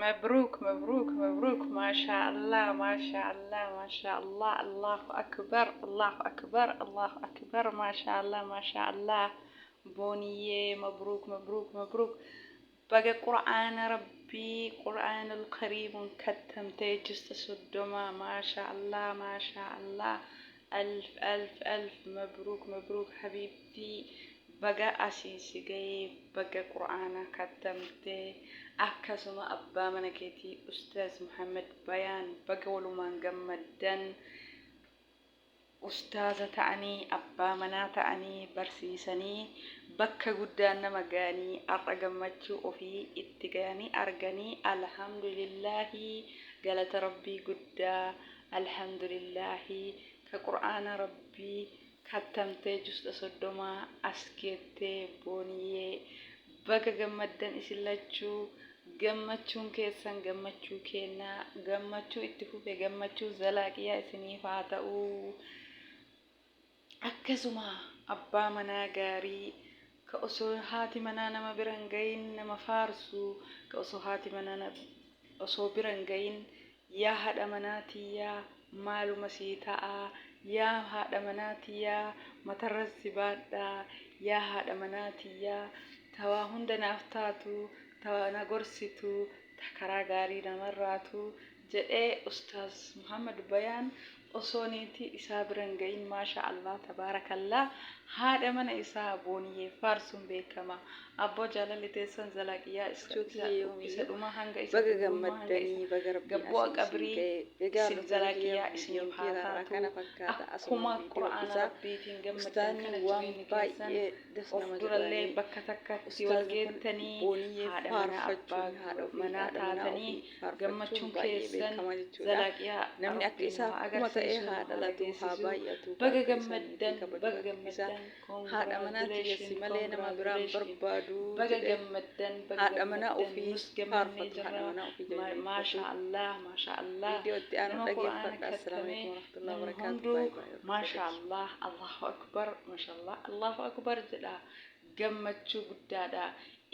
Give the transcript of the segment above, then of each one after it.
مبروك مبروك مبروك، ما شاء الله ما شاء الله ما شاء الله، الله أكبر الله أكبر الله أكبر، ما شاء الله ما شاء الله. Booniyyee مبروك مبروك مبروك، baga Qur'aana Rabbii Qur'aana Alkariimuun kattamtee justa 30. Maashaa Allah maashaa Allah, ألف ألف ألف مبروك مبروك حبيبتي، baga asiin si gahee, baga Qur'aana kattamtee. Akkasuma abbaa mana keetii Ustaaz Muhammad Bayaan, baga walumaan gammaddan. Ustaaza ta'anii, abbaa manaa ta'anii, barsiisanii bakka guddaan nama ga'anii, har'a gammachuu ofii itti ga'anii arganii. Alhamdulillaahi, galata Rabbii guddaa. Alhamdulillaahi ka Qur'aana Rabbii kattamtee justa 30 as geettee. Booniyyee, baga gammaddan isin lachuu. Gammachuun keessan gammachuu kennaa, gammachuu itti fufe, gammachuu zalaaqiyaa isiniif haa ta'u. Akkasuma abbaa manaa gaarii ka osoo haati manaa nama bira hin gahin nama faarsu, ka osoo haati manaa osoo bira hin gahin "Yaa haadha manaa tiyyaa, maaluma sii ta'a? Yaa haadha manaa tiyyaa, matarras si baadhaa. Yaa haadha manaa tiyyaa, ta waa hunda naaf taatu, ta na gorsitu, ta karaa gaarii namarraatu," jedhee Ustaaz Muhammad Bayaan osoo niitii isaa bira hin gahin, maasha Allah tabaarakallah, haadha mana isaa Booniyyee faarsuun beekama. Abboo, jaalalli teessan zalaaqiyaa isa isa dhumaa hanga isa Baga dullummaa hanga isa gammaddanii, baga Rabbiin gabbu'a asiin isin qabrii ga'e. Egaa isin hordoftoota kiyya, zalaaqiyaa viidiyoon isiniif kiyya haa har'aa taatu. kana fakkaata. Akkuma Asumaan viidiyoo Qur'aana isaa Rabbiitiin gammaddan ustaazni kana waan jireenyi keessan baay'ee das of nama durallee jedhanii bakka takkatti wal ustaazni kun geettanii Booniyyee haadha manaa abbaa faarfachuun, haadha ofii manaa haadha manaa taatanii ofii faarfachuun gammachuun baay'ee keessan beekamaa jechuudha. zalaaqiyaa Namni akka Rabbiin nu isaa haa kuma ta'ee agarsiisu, nu haa haa dhalatu, haa dhageessisu. baay'atu. Baga Akka isaa niitii gammaddan, kabaju baga akka isaa gammaddan. "Haadha manaa tiyyassi Congratulation, malee nama biraan congratulation, barbaadu" baga jedhee gammaddan, baga haadha manaa gammaddan. ofii Nus gammannee faarfatu, haadha jirra. manaa ofii jabeeffatu. Maasha Allah maasha Allah. Viidiyoo itti aanu Nama Qur'aana dhageeffadha. Assalaamu kattamee alaikum warahmatullahi namni wabarakaatu. hunduu Baay'ee baay'ee hordoftoota maasha kiyya. Allah, Allahu akbar, maasha Allah, Allahu akbar jedha. Gammachuu guddaadha.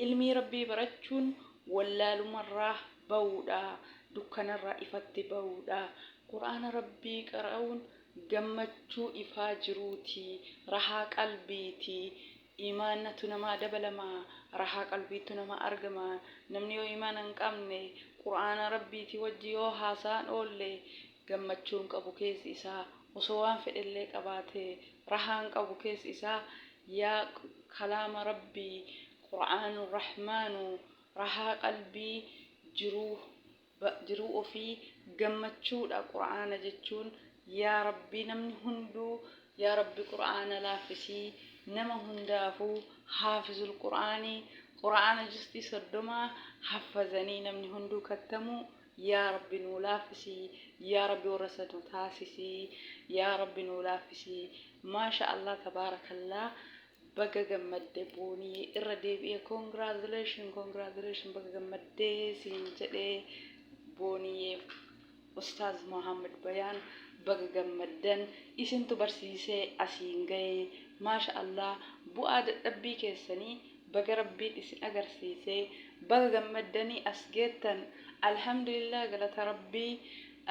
Ilmii Rabbii barachuun wallaalumarraa ba'uudha, dukkanarraa ifatti ba'uudha. Qur'aana Rabbii qara'uun gammachuu ifaa jiruuti, rahaa qalbiiti. Imaanatu namaa dabalama, rahaa qalbiitu nama argama. Namni yoo imaana hin qabne, Qur'aana Rabbiiti wajji yoo haasa'an oolle, gammachuu hin qabu keessi isaa. Osoo waan fedhellee qabaate rahaa hin qabu keessi isaa. Yaa kalaama Rabbii, Qur'aanu Rahmaanu, rahaa qalbii, jiruu jiruu ofii gammachuudha Qur'aana jechuun. Yaa Rabbi, namni hunduu, yaa Rabbi, Qur'aana laaffisii nama hundaafuu haafizul Qur'aanii, Qur'aana justii 30 haffazanii namni hunduu kattamuu, yaa Rabbi nuu laaffisii. Yaa Rabbi, warra isa nu taasisii. Yaa Rabbi, nuu laaffisii. Maasha Allah tabaarakallah, baga gammadde Boonii. Irra deebi'ee congratulation, congratulation, baga gammaddee siin jedhee. Booniyee, Ustaaz Muhammad Bayaan, baga gammaddan. Isintu barsiisee asiin ga'ee. Maasha Allah, bu'aa dadhabbii keessanii baga Rabbiin isin agarsiisee. Baga gammaddanii as geettan. Alhamdulillah, galata Rabbii.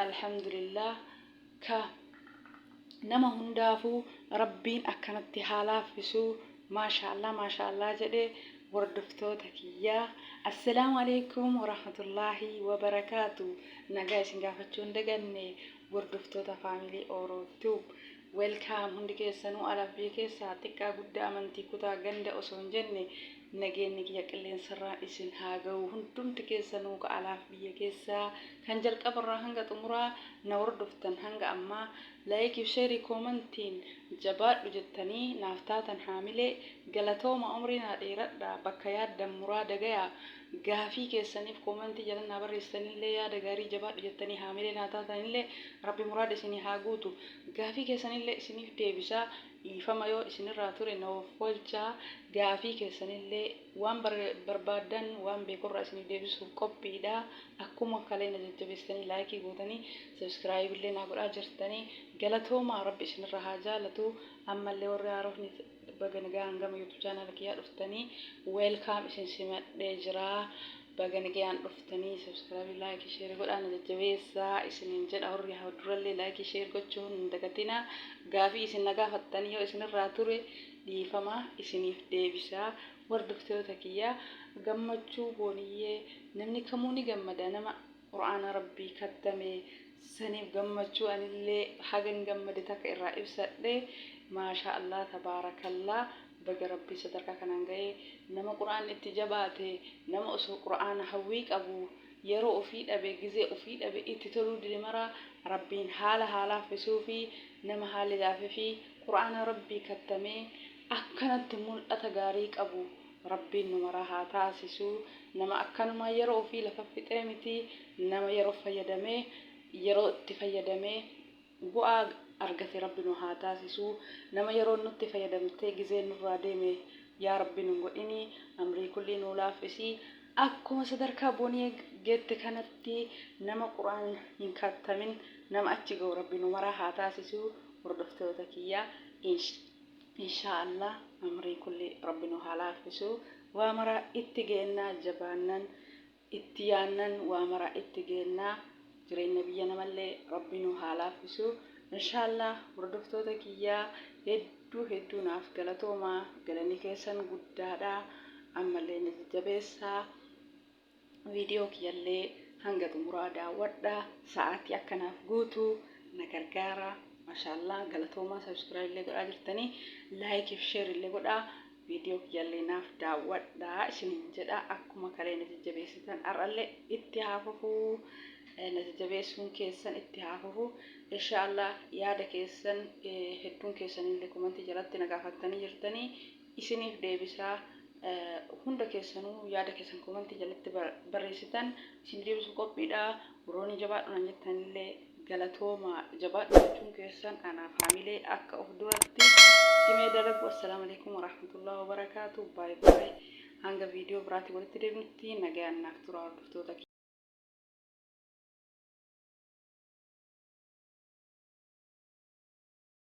Alhamdulillah, ka nama hundaafuu Rabbiin akkanatti haa laaffisu. Maasha Allah maasha Allah jedhe. Hordoftoota kiyyaa, assalaamu alaikum warahmatullaahi wabarakaatu. Nagaa isin gaafachuu hin daganne. Hordoftoota family Oro Tube, welcome hundi keessanuu. Alaaf biyya keessaa, xiqqaa guddaa, amantii, kutaa, ganda osoo hin jenne, nageenyi kiyya qilleensarraan isin haa ga'u hundumti keessanuu, ka alaaf biyya keessaa, kan jalqabarraa hanga xumuraa na hordoftan, hanga ammaa like, share, commentiin jabaadhu jettanii naaf taatan haamilee. Galatooma, umrii naa dheeradha, bakka yaaddan muraada gaya. Gaafii keessaniif commentii jala naa barreessitanillee, yaada gaarii jabaadhu jettanii haamilee naa taatanillee, Rabbi muraada isinii haa guutu. Gaafii keessanillee isiniif deebisaa. Dhiifama yoo isinirraa ture na olchaa. Gaafii keessanillee waan barbaaddan waan beekurraa isiniif deebisuuf qophiidha. Akkuma kalee na jajjabeessitanii like gootanii subscribe illee naa godhaa jirtanii, galatoomaa, Rabbi isinirraa haa jaalatu. Ammallee warri haarofni, baga nagaan gama YouTube channel kiyyaa dhuftanii, welcome isin simadhee jira. Baga nagayaan dhuftanii subscribe, like, share godhaa na jajjabeessaa isiniin jedha. Warri durallee like, share gochuun hin dagatinaa. Gaafii isin na gaafattanii yoo isinirraa ture dhiifama, isiniif deebisaa. Hordoftoota kiyyaa, gammachuu booniyyee namni kamuu ni gammada. Nama Qur'aana Rabbii kattame saniif gammachuu anillee hagan gammade takka irraa ibsadhe. Maashaa Allah, tabaarakallaa, baga Rabbii sadarkaa kanaan ga'ee. Nama Qur'aanni itti jabaate, nama osoo Qur'aana hawwii qabu yeroo ofii dhabe, gizee ofii dhabe, itti toluu dide maraa Rabbiin haala haalaaffisuu fi nama haalli laafee fi Qur'aana Rabbii kattamee akkanatti mul'ata gaarii qabu Rabbiin nu maraa haa taasisu. Nama akkanumaa yeroo ofii lafa fixee miti, nama yeroo fayyadamee, yeroo itti fayyadamee bu'aa argate Rabbi nu haa taasisu. Nama yeroo nutti fayyadamtee gizee nurraa deeme yaa Rabbi nun godhini. Amrii kullii nuu laaffisi. Akkuma sadarkaa boonii geette kanatti nama Qur'aan hin kattamin nama achi ga'u Rabbi nu maraa haa taasisu. Hordoftoota kiyyaa, inshaa Allah, amrii kulli Rabbi nu haa laaffisu. Waa maraa itti geennaa, jabaannan itti yaannan waa maraa itti geennaa. Jireenya biyya namallee Rabbi nu haa laaffisu, inshaa Allah. Hordoftoota kiyyaa, hedduu hedduu naaf galatoomaa, galanni keessan guddaadha. Ammallee na jajjabeessaa, viidiyoo kiyyallee hanga xumuraa daawwadha, sa'aatii akkanaaf guutu na gargaara. Maashaallaa, galatoomaa. Subscribe illee godhaa jirtanii, like fi share illee godhaa, viidiyoo kiyyallee naaf daawwadhaa isiniin jedha. Akkuma kalee na jajjabeessitan har'allee itti haa fufuu, na jajjabeessuun keessan itti haa fufu, inshaallah. Yaada keessan hedduun keessanillee komantii jalatti na gaafattanii jirtanii, isiniif deebisaa. Hunda keessanuu yaada keessan komantii jalatti barreessitan isin deebisuu qophiidha. Warroonni jabaadhu naan jettanillee galatooma. Jabaadhu jechuun keessan anaaf haamilee akka of duratti cimee dalagu. Assalaamu alaikum warahmatullahi wabarakaatu. Baay baay, hanga viidiyoo biraatii walitti deebinutti nagayaan naaf tura, hordoftoota.